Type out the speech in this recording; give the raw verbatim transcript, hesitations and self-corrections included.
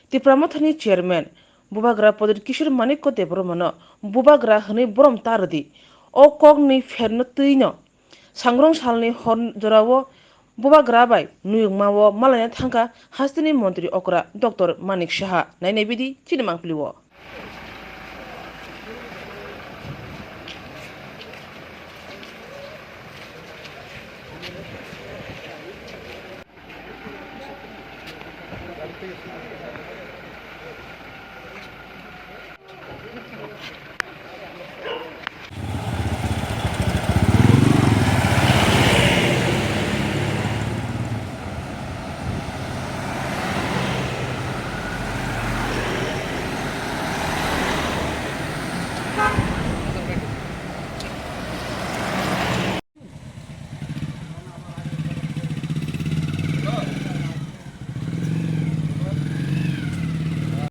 Tipra Mothani Chairman Bubagra Pradyot Kishore Manikya Debbarmano Bubagra hwnwi borom ta rwdi. O kokni pherno twino Sangrong salni hor jorao Bubagra bai nuyungmao malaina thangkha hasteni montri okra Doctor Manik Saha. Nainai bidi chini mangpilio.